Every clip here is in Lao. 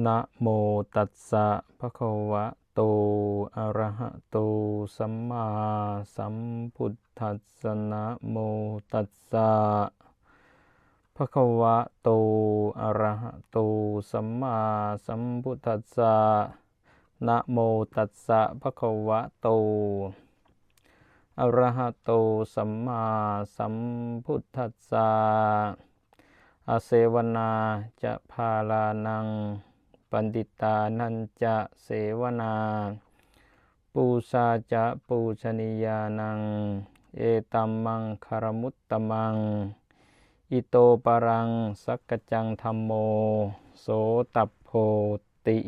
ນະໂມຕັດສະ ພະຄະວະໂຕ ອະຣະຫະໂຕ ສຳມາສຳພຸດທັດສະ ນະໂມຕັດສະ ພະຄະວະໂຕ ອະຣະຫະໂຕ ສຳມາສຳພຸດທັດສະ ນະໂມຕັດສະ ພະຄະວະໂຕ ອະຣະຫະໂຕ ສຳມາສຳພຸດທັດສະ ອະເສວະນາຈະພາລານັງ ປັນດິຕານັນຈະເສວະນາ ປູຊາຈະປູຊະນີຍານັງ ເອຕັມມັງຄະລະມຸດຕະມັງ ອິໂຕປະລັງ ສັກກະຈັງທຳໂມ ໂສຕັບໂພ ຕິ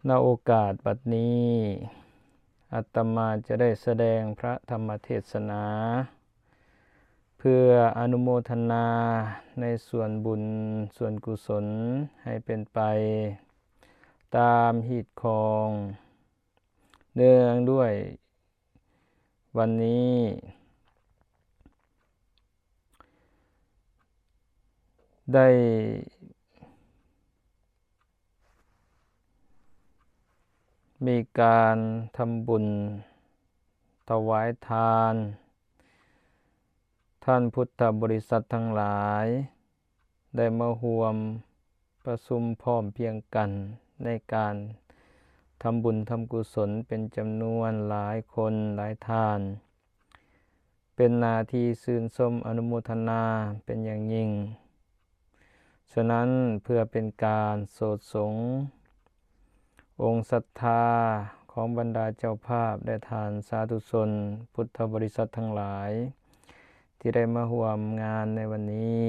ນະໂອກາດບັດນີ້ ອາດຕະມາຈະໄດ້ສະແດງພະທຳມະເທດສະໜາ ເພື່ອອະນຸໂມທະນາໃນສ່ວນບຸນສ່ວນກຸສົນໃຫ້ເປັນໄປຕາມຮີດຄອງ. ເນື່ອງດ້ວຍວັນນີ້ ໄດ້ມີການທຳບຸນຖວາຍທານ, ທ່ານພຸດທະບໍລິສັດທັງຫຼາຍ ໄດ້ມາຮ່ວມປະຊຸມພ້ອມພຽງກັນໃນການທຳບຸນທຳກຸສົນເປັນຈຳນວນຫຼາຍຄົນຫຼາຍທ່ານ, ເປັນໜ້າທີ່ຊື່ນຊົມອະນຸໂມທະນາເປັນຢ່າງຍິ່ງ. ສະນັ້ນ, ເພື່ອເປັນການໂສດສົງອົງສັດທາຂອງບັນດາເຈົ້າພາບ ແລະ ທ່ານສາທຸຊົນພຸດທະບໍລິສັດທັງຫຼາຍ ທີ່ໄດ້ມາຮ່ວມງານໃນວັນນີ້,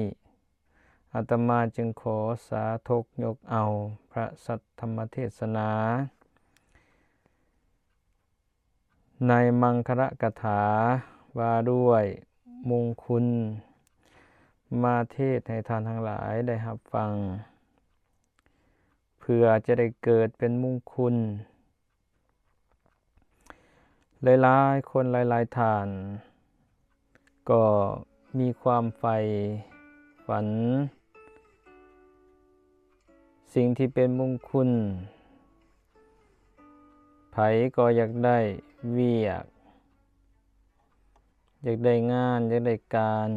ອາດຕະມາຈຶ່ງຂໍສາທົກຍົກເອົາພະສັດທຳມະເທດສະໜາ ໃນມັງຄະລະກະຖາວ່າດ້ວຍມຸງຄຸນ ມາເທດໃຫ້ທ່ານທັງຫຼາຍໄດ້ຮັບຟັງ, ເພື່ອຈະໄດ້ເກີດເປັນມຸງຄຸນ. ຫຼາຍໆຄົນ, ຫຼາຍໆທ່ານ ກໍມີຄວາມໃຝ່ຝັນ ສິ່ງທີ່ເປັນມຸງຄຸນ, ໃຜກໍຢາກໄດ້ວຽກ, ຢາກໄດ້ງານ, ຢາກໄດ້ການ,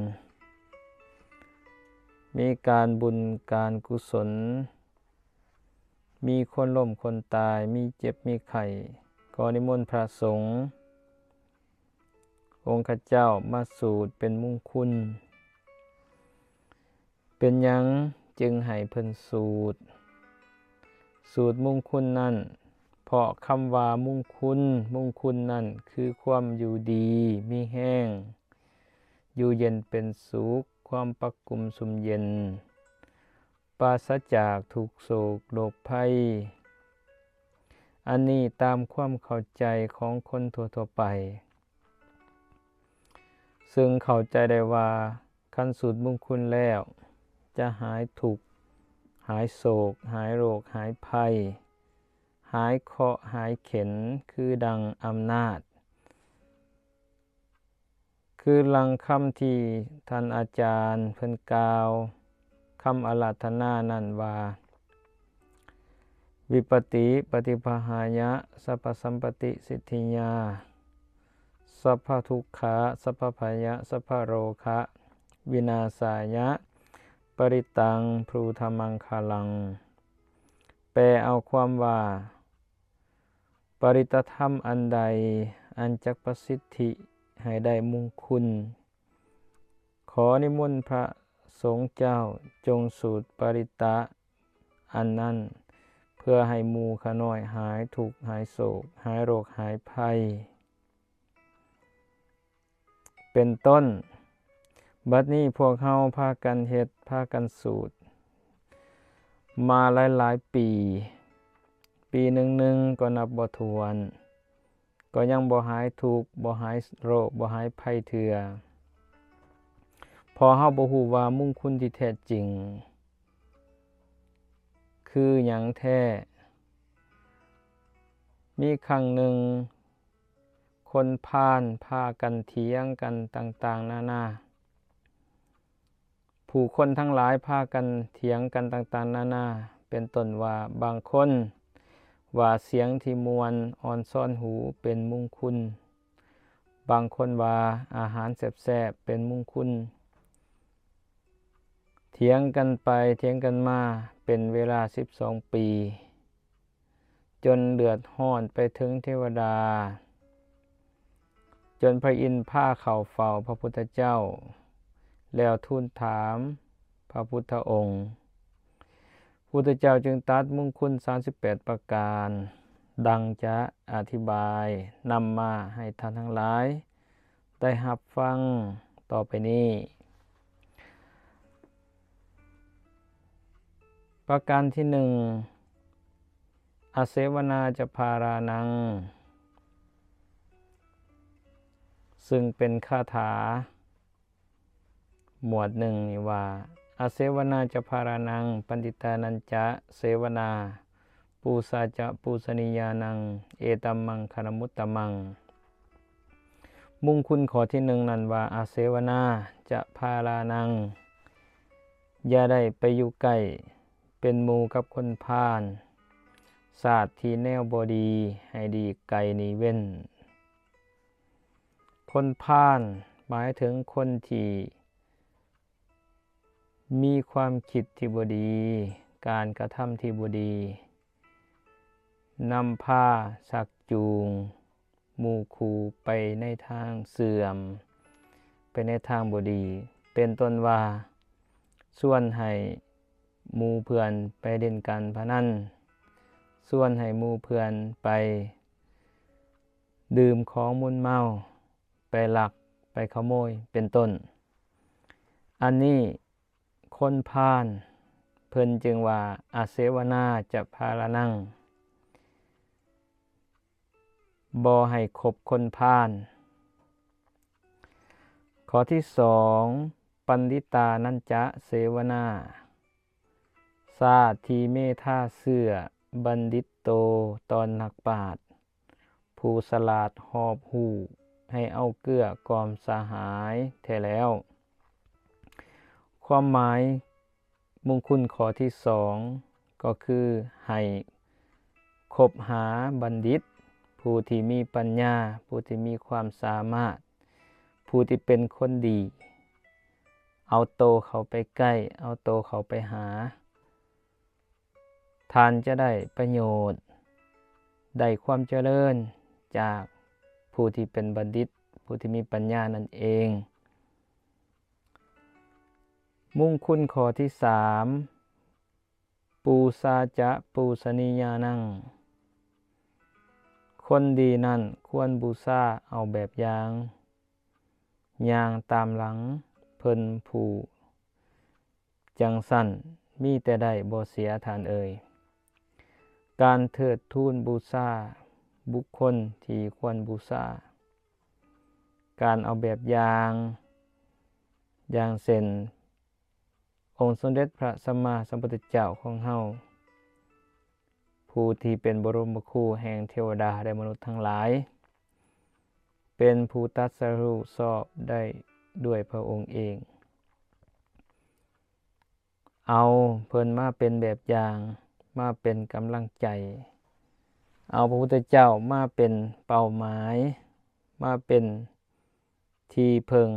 ມີການບຸນການກຸສົນ, ມີຄົນລົ້ມຄົນຕາຍ, ມີເຈັບມີໄຂ້, ກໍນິມົນພະສົງອົງຄະເຈົ້າມາສູດເປັນມຸງຄຸນ. ເປັນຫຍັງຈຶ່ງໃຫ້ເພິ່ນສູດ, ສູດມຸງຄຸນນັ້ນ? ເພາະຄຳວ່າມຸງຄຸນ, ມຸງຄຸນນັ້ນຄືຄວາມຢູ່ດີມີແຮງ, ຢູ່ເຢັນເປັນສຸກ, ຄວາມປະກຸມຊຸ່ມເຢັນ, ປາສະຈາກທຸກໂສກໂລກໄພ. ອັນນີ້ຕາມຄວາມເຂົ້າໃຈຂອງຄົນທົ່ວໆໄປ, ເຊິ່ງເຂົ້າໃຈໄດ້ວ່າ ຄັນສູດມຸງຄຸນແລ້ວ ຈະຫາຍທຸກ, ຫາຍໂສກ, ຫາຍໂລກ, ຫາຍໄພ, ຫາຍເຄາະ, ຫາຍເຂັນ, ຄືດັ່ງອຳນາດ ຄືຫຼັງຄຳທີ່ທ່ານອາຈານເພິ່ນກ່າວ, ຄຳອາລາທະນານັ້ນວ່າ ວິປັດຕິປະຕິພະຫາຍະ ສັບພະສຳປະຕິສິດທິຍາ ສັບພະທຸກຂະ ສັບພະໄພຍະ ສັບພະໂລຄະ ວິນາສາຍະ ປະລິຕັງ ພຸດທະມັງຄະລັງ. ແປເອົາຄວາມວ່າ ປະລິດຕະທຳອັນໃດ ອັນຈັກປະສິດທິໃຫ້ໄດ້ມຸງຄຸນ, ຂໍນິມົນພະສົງເຈົ້າ ຈົ່ງສູດປະລິດຕະອັນນັ້ນ ເພື່ອໃຫ້ໝູ່ຂ້ານ້ອຍຫາຍທຸກ, ຫາຍໂສກ, ຫາຍໂລກ, ຫາຍໄພ ເປັນຕົ້ນ. ບັດນີ້ພວກເຮົາພາກັນເຮັດ, ພາກັນສູດມາຫຼາຍໆປີ, ປີໜຶ່ງໆກໍນັບບໍ່ຖ້ວນ, ກໍຍັງບໍ່ຫາຍທຸກ, ບໍ່ຫາຍໂລກ, ບໍ່ຫາຍໄພເທື່ອ, ເພາະເຮົາບໍ່ຮູ້ວ່າມຸງຄຸນທີ່ແທ້ຈິງຄືຫຍັງແທ້. ມີຄັ້ງໜຶ່ງ, ຄົນພານພາກັນຖຽງກັນຕ່າງໆນານາ. ພ ຜູ້ຄົນທັງຫຼາຍພາກັນຖຽງກັນຕ່າງໆນານາ, ເປັນຕົ້ນວ່າບາງຄົນວ່າສຽງທີ່ມ່ວນອ່ອນຊອນຫູເປັນມຸງຄຸນ, ບາງຄົນວ່າອາຫານແຊບໆເປັນມຸງຄຸນ. ຖຽງກັນໄປຖຽງກັນມາເປັນເວລາສິບສອງປີ. ຈົນເດືອດຮ້ອນໄປເຖິງເທວະດາ, ຈົນພະອິນພາເຂົ້າເຝົ້າພະພຸດທະເຈົ້າ ແລ້ວທູນຖາມພະພຸດທະອົງ. ພຸດທະເຈົ້າຈຶ່ງຕັດມຸງຄຸນສາມສິບແປດປະການ ດັ່ງຈະອະທິບາຍນຳມາໃຫ້ທ່ານທັງຫຼາຍໄດ້ຮັບຟັງຕໍ່ໄປນີ້. ປະການທີໜຶ່ງ, ອາເສວະນາຈະພາລານັງ, ຊຶ່ງເປັນຄາຖາໝວດໜຶ່ງນີ້ວ່າ, ອາເສວະນາຈະພາລານັງ ປັນດິຕານັນຈະເສວະນາ ປູຊາຈະປູຊະນີຍານັງ ເອຕັມມັງຄະລະມຸດຕະມັງ. ມຸງຄຸນຂໍ້ທີໜຶ່ງນັ້ນວ່າ, ອາເສວະນາຈະພາລານັງ, ຢ່າໄດ້ໄປຢູ່ໃກ້ ເປັນໝູ່ກັບຄົນພານ, ຊາດທີ່ແນວບໍ່ດີໃຫ້ຫຼີກໄກໜີເວັ້ນ. ຄົນພານໝາຍເຖິງຄົນທີ່ມີຄວາມຄິດທີ່ບໍ່ດີ, ການກະທຳທີ່ບໍ່ດີ, ນຳພາຊັກຈູງ ໝູ່ຄູ່ໄປໃນທາງເສື່ອມ, ໄປໃນທາງບໍ່ດີ, ເປັນຕົ້ນວ່າ ຊວນໃຫ້ໝູ່ເພື່ອນໄປຫຼິ້ນການພະນັນ, ຊວນໃຫ້ໝູ່ເພື່ອນໄປດື່ມຂອງມຶນເມົາ, ໄປລັກ, ໄປຂະໂມຍ, ເປັນຕົ້ນ. ອັນນີ້ ຄົນພານ ເພິ່ນຈຶ່ງວ່າ ອາເສວະນາຈະພາລານັງ, ບໍ່ໃຫ້ຄົບຄົນພານ. ຂໍ້ທີສອງ, ປັນດິຕານັນຈະເສວະນາ, ຊາດທີ່ເມດຕາເຊື່ອບັນດິດໂຕຕໍ່ນັກປາດ, ຜູ້ສະຫຼາດຮອບຮູ້, ໃຫ້ເອົາເກື້ອກອມສະຫາຍແທ້ແລ້ວ. ຄວາມໝາຍມຸງຄຸນຂໍ້ທີສອງ ກໍຄືໃຫ້ຄົບຫາບັນດິດ, ຜູ້ທີ່ມີປັນຍາ, ຜູ້ທີ່ມີຄວາມສາມາດ, ຜູ້ທີ່ເປັນຄົນດີ, ເອົາໂຕເຂົ້າໄປໃກ້, ເອົາໂຕເຂົ້າໄປຫາ. ທ່ານຈະໄດ້ປະໂຫຍດ, ໄດ້ຄວາມຈະເລີນຈາກຜູ້ທີ່ເປັນບັນດິດ, ຜູ້ທີ່ມີປັນຍານັ້ນເອງ. ມຸງຄຸນຂໍ້ທີສາມ, ປູຊາຈະປູຊະນີຍານັງ, ຄົນດີນັ້ນຄວນບູຊາເອົາແບບຢ່າງ, ຍ່າງຕາມຫຼັງເພິ່ນຜູ້ ຈັ່ງຊັ້ນມີແຕ່ໄດ້ບໍ່ເສຍທ່ານເອີຍ. ການເທີດທູນບູຊາບຸກຄົນທີ່ຄວນບູຊາ, ການເອົາແບບຢ່າງ, ຢ່າງເຊັ່ນ ອົງສົມເດັດພະສຳມາສຳພຸດທະເຈົ້າຂອງເຮົາ, ຜູ້ທີ່ເປັນບໍລົມຄູແຫ່ງເທວະດາ ແລະ ມະນຸດທັງຫຼາຍ, ເປັນຜູ້ຕັດສະຮູ້ຊອບໄດ້ດ້ວຍພະອົງເອງ. ເອົາເພິ່ນມາເປັນແບບຢ່າງ, ມາເປັນກຳລັງໃຈ, ເອົາພະພຸດທະເຈົ້າມາເປັນເປົ້າໝາຍ, ມາເປັນທີ່ເພິ່ງ,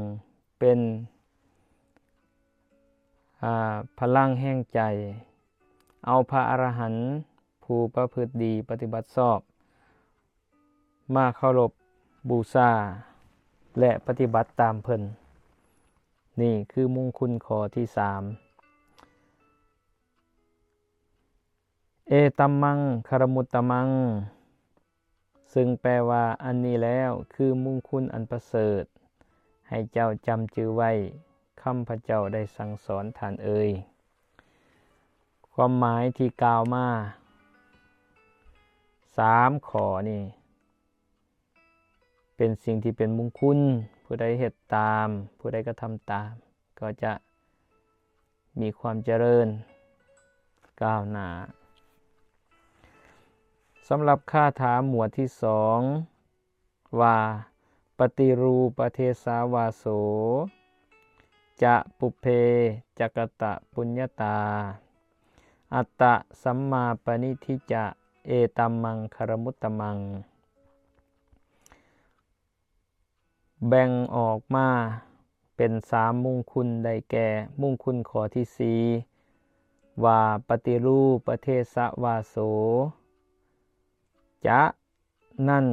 ເປັນ ອາ ພະລັງແຮງໃຈ, ເອົາພະອະລະຫັນຜູ້ປະພຶດດີປະຕິບັດຊອບ ມາເຄົາລົບບູຊາ ແລະ ປະຕິບັດຕາມເພິ່ນ. ນີ້ຄືມຸງຄຸນຂໍ້ທີສາມ. ເອຕັມມັງຄາຣະມຸດຕະມັງ, ຊຶ່ງແປວ່າ ອັນນີ້ແລ້ວຄືມຸງຄຸນອັນປະເສີດ, ໃຫ້ເຈົ້າຈຳຈື່ໄວ້ຄຳພະເຈົ້າໄດ້ສັ່ງສອນ, ທ່ານເອີຍ. ຄວາມໝາຍທີ່ກ່າວມາສາມຂໍ້ນີ້ ເປັນສິ່ງທີ່ເປັນມຸງຄຸນ, ຜູ້ໃດເຮັດຕາມ, ຜູ້ໃດກະທຳຕາມ, ກໍຈະມີຄວາມຈະເລີນກ້າວໜ້າ. ສຳລັບຄາຖາໝວດທີສອງ ວ່າ ປະຕິຮູປະເທສາວາໂສ, ຈະ ປຸບເພ ຈະກະຕະປຸນຍະຕາ ອັດຕະສຳມາປະນິທິຈະ ເອຕັມມັງຄະລະມຸດຕະມັງ. ແບ່ງອອກມາເປັນສາມມຸງຄຸນ ໄດ້ແກ່ ມຸງຄຸນຂໍ້ທີສີ່ ວ່າ ປະຕິຮູປະເທສະວາໂສ ຈະ ນັ້ນ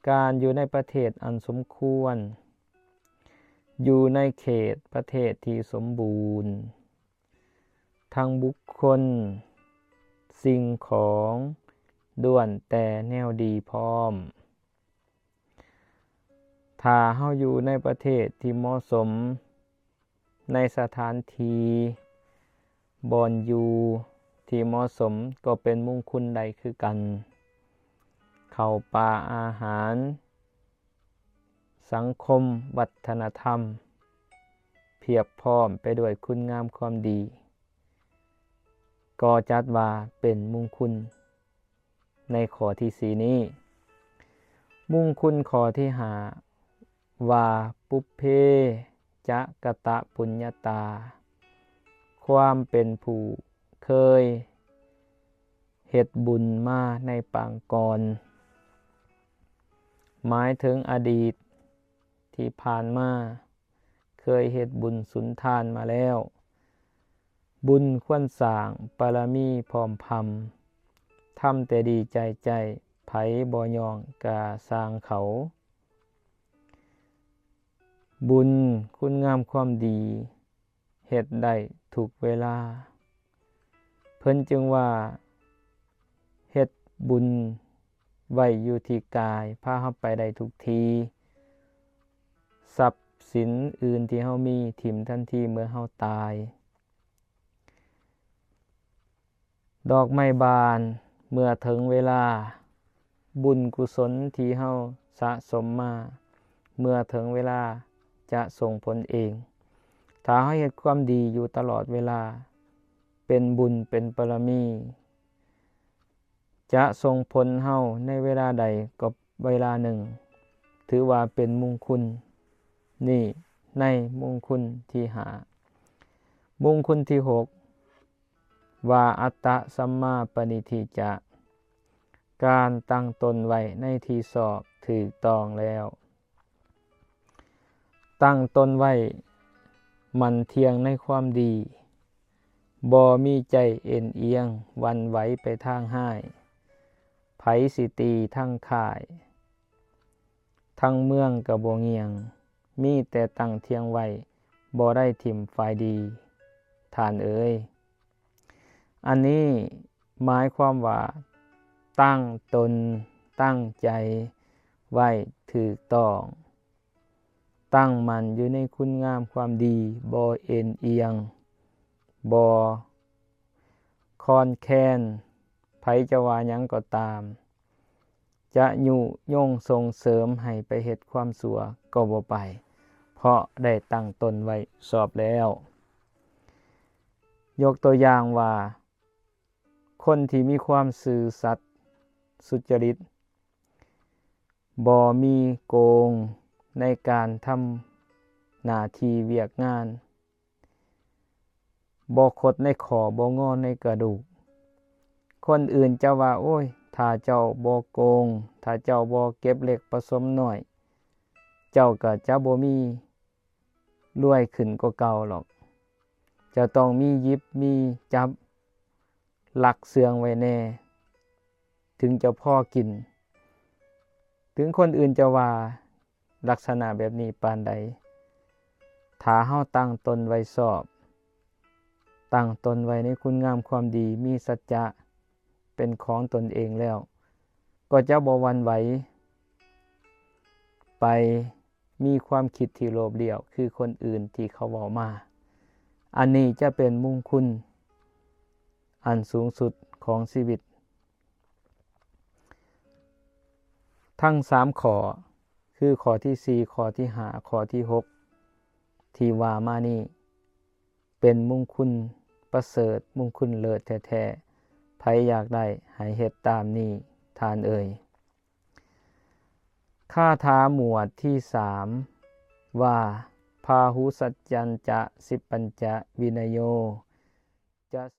ການຢູ່ໃນປະເທດອັນສົມຄວນ ຢູ່ໃນເຂດປະເທດທີ່ສົມບູນ ທັງບຸກຄົນ ສິ່ງຂອງ ລ້ວນແຕ່ແນວດີພ້ອມ. ຖ້າເຮົາຢູ່ໃນປະເທດທີ່ເໝາະສົມ ໃນສະຖານທີ່ບ່ອນຢູ່ທີ່ເໝາະສົມ ກໍເປັນມຸງຄຸນໄດ້ຄືກັນ. ເຂົ້າປາອາຫານ, ສັງຄົມວັດທະນະທຳ ພຽບພ້ອມໄປດ້ວຍຄຸນງາມຄວາມດີ ກໍຈັດວ່າເປັນມຸງຄຸນ ໃນຂໍ້ທີສີ່ນີ້. ມຸງຄຸນຂໍ້ທີຫ້າ ວ່າ ປຸບເພ ຈະກະຕະປຸນຍະຕາ ຄວາມເປັນຜູ້ເຄີຍເຮັດບຸນມາໃນປາງກ່ອນ ໝາຍເຖິງອະດີດທີ່ຜ່ານມາ ເຄີຍເຮັດບຸນສຸນທານມາແລ້ວ. ບຸນຄວນສ້າງບາລະມີພ້ອມພຳ ທຳແຕ່ດີໃຈໃຈ ໃຜບໍ່ຍ້ອງກະຊ່າງເຂົາ. ບຸນຄຸນງາມຄວາມດີ ເຮັດໄດ້ທຸກເວລາ. ເພິ່ນຈຶ່ງວ່າ ເຮັດບຸນໄວ້ຢູ່ທີ່ກາຍ ພາເຮົາໄປໄດ້ທຸກທີ່. ຊັບສິນອື່ນທີ່ເຮົາມີ ຖິ້ມທັນທີເມື່ອເຮົາຕາຍ. ດອກໄມ້ບານເມື່ອເຖິງເວລາ, ບຸນກຸສົນທີ່ເຮົາສະສົມມາ ເມື່ອເຖິງເວລາຈະສົ່ງຜົນເອງ. ຖ້າເຮົາເຮັດຄວາມດີຢູ່ຕະຫຼອດເວລາ ເປັນບຸນເປັນບາລະມີ ຈະສົ່ງຜົນເຮົາໃນເວລາໃດກໍເວລາໜຶ່ງ ຖືວ່າເປັນມຸງຄຸນ. ນີ້ໃນມຸງຄຸນທີຫ້າ. ມຸງຄຸນທີຫົກ ວ່າ ອັດຕະສຳມາປະນິທິຈະ ການຕັ້ງຕົນໄວ້ໃນທີ່ຊອບຖືກຕ້ອງແລ້ວ. ຕັ້ງຕົນໄວ້ໝັ້ນທ່ຽງໃນຄວາມດີ, ບໍ່ມີໃຈເອັນອຽງຫວັ່ນໄຫວໄປທາງຮ້າຍ. ໃຜຊິຕີທັງຄ້າຍທັງເມືອງກໍບໍ່ງ່ຽງ, ມີແຕ່ຕັ້ງທ່ຽງໄວ້ ບໍ່ໄດ້ຖິ້ມຝ່າຍດີ ທ່ານເອີຍ. ອັນນີ້ໝາຍຄວາມວ່າ ຕັ້ງຕົນຕັ້ງໃຈໄວ້ຖືກຕ້ອງ, ຕັ້ງໝັ້ນຢູ່ໃນຄຸນງາມຄວາມດີ, ບໍ່ເອັນອຽງ, ບໍ່ຄອນແຄນ, ໃຜຈະວ່າຫຍັງກໍຕາມ, ຈະຍຸຍົງສົ່ງເສີມໃຫ້ໄປເຮັດຄວາມຊົ່ວກໍບໍ່ໄປ, ເພາະໄດ້ຕັ້ງຕົນໄວ້ຊອບແລ້ວ. ຍົກຕົວຢ່າງວ່າ ຄົນທີ່ມີຄວາມຊື່ສັດສຸດຈະລິດ, ບໍ່ມີໂກງໃນການທຳໜ້າທີ່ວຽກງານ, ບໍ່ຄົດໃນຂໍ້, ບໍ່ງໍໃນກະດູກ. ຄົນອື່ນຈະວ່າ, ໂອ້ຍ, ຖ້າເຈົ້າບໍ່ໂກງ, ຖ້າເຈົ້າບໍ່ເກັບເລັກປະສົມນ້ອຍ, ເຈົ້າກໍຈະບໍ່ມີ ລວຍຂຶ້ນກວ່າເກົ່າຫຼອກ. ເຈົ້າຕ້ອງມີຫຍິບມີຈັບ, ລັກເຊື່ອງໄວ້ແດ່, ເຖິງຈະພໍກິນ. ເຖິງຄົນອື່ນຈະວ່າລັກສະນະແບບນີ້ປານໃດ, ຖ້າເຮົາຕັ້ງຕົນໄວ້ຊອບ, ຕັ້ງຕົນໄວ້ໃນຄຸນງາມຄວາມດີ, ມີສັດຈະເປັນຂອງຕົນເອງແລ້ວ, ກໍຈະບໍ່ຫວັ່ນໄຫວໄປ ມີຄວາມຄິດທີ່ໂລບລ້ຽວຄືຄົນອື່ນທີ່ເຂົາເວົ້າມາ. ອັນນີ້ຈະເປັນມຸງຄຸນອັນສູງສຸດຂອງຊີວິດ. ທັງສາມຂໍ້ ຄືຂໍ້ທີສີ່, ຂໍ້ທີຫ້າ, ຂໍ້ທີຫົກ ທີ່ວ່າມານີ້ ເປັນມຸງຄຸນປະເສີດ, ມຸງຄຸນເລີດແທ້ໆ. ໃຜຢາກໄດ້ໃຫ້ເຮັດຕາມນີ້, ທ່ານເອີຍ. ຄາຖາໝວດທີສາມ ວ່າ ໃຜ ບາຫູສັດຈັນຈະ ສິບປັນຈະວິນະໂຍ ຈະ